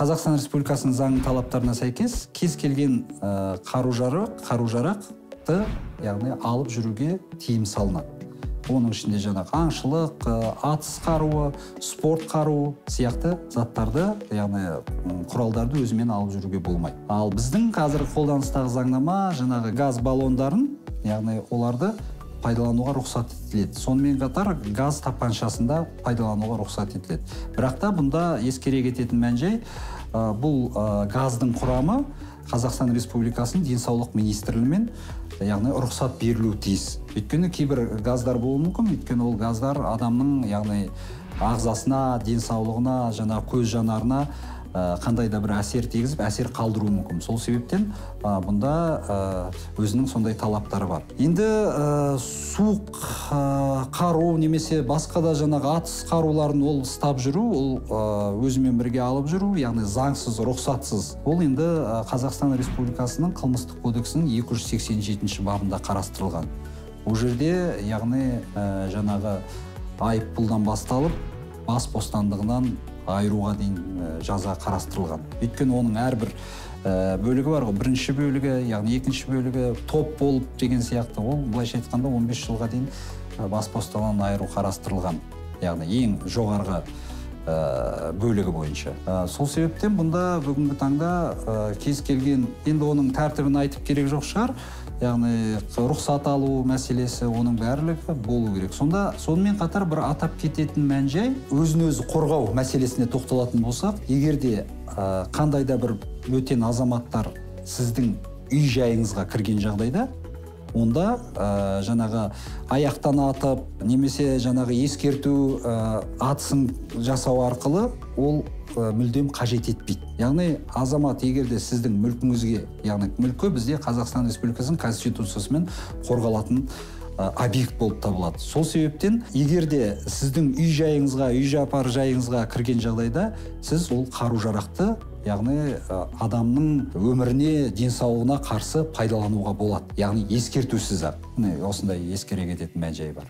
Қазақстан Республикасының заң талаптарына сәйкес кез келген қару-жарақты, яғни алып жүруге тыйым салынады. Оның ішінде жаңағы аңшылық, атыс қаруы, спорт қаруы сияқты заттарды, яғни құралдарды өзімен алып жүруге болмайды. Ал біздің қазіргі қолданыстағы заңнама жаңағы газ баллондарын, яғни оларды пайдалануға рұқсат етіледі. Сонымен қатар газ тапаншасында пайдалануға рұқсат етіледі. Бірақ та бұнда ескере кететін мән-жай, бұл газдың құрамы Қазақстан Республикасының денсаулық министрлігімен, яғни рұқсат берілуі тиіс. Өйткені кейбір газдар болуы мүмкін, өйткені ол газдар адамның, яғни ағзасына, денсаулығына, жаңа көз жанарына қандай да бір әсер тигізіп, әсер қалдыруы мүмкін. Сол себептен бұнда өзінің сондай талаптары бар. Енді суық қару немесе басқа да жаңағы атыс қаруларын ол ұстап жүру, ол өзімен бірге алып жүру, яғни заңсыз, рұқсатсыз. Ол енді Қазақстан Республикасының қылмыстық кодексінің 287 бабында қарастырылған. Ол жерде, яғни жаңағы айыппұлдан басталып, бас бостандығынан айыруға дейін жаза қарастырылған. Өйткені оның әрбір бөлігі бар ғой, бірінші бөлігі, яғни екінші бөлігі, топ болып деген сияқты, ол былайша айтқанда 15 жылға дейін бас бостандығынан айыру қарастырылған, яғни ең жоғарғы бөлігі бойынша. Сол себептен бұнда бүгінгі таңда кез келген, енді оның тәртібін айтып керек жоқ шығар, яғни рұқсат алу мәселесі, оның барлығы болу керек. Сонда сонымен қатар бір атап кететін мән-жай, өзін өзі қорғау мәселесіне тоқталатын болсақ, егер де қандай да бір бөтен азаматтар сіздің үй жайыңызға кірген жағдайда, онда жаңағы аяқтан атып немесе жаңағы ескерту атысын жасау арқылы ол мүлдем қажет етпейді. Яғни азамат егер де сіздің мүлкіңізге, яғни мүлкі бізде Қазақстан Республикасының Конституциясымен қорғалатын объект болып табылады. Сол себептен егер де сіздің үй жайыңызға, үй жапар жайыңызға кірген жағдайда, сіз ол қару-жарақты, яғни адамның өміріне, денсаулығына қарсы пайдалануға болады. Яғни ескертусіз-ақ. Міне осындай ескере кететін мән-жай бар.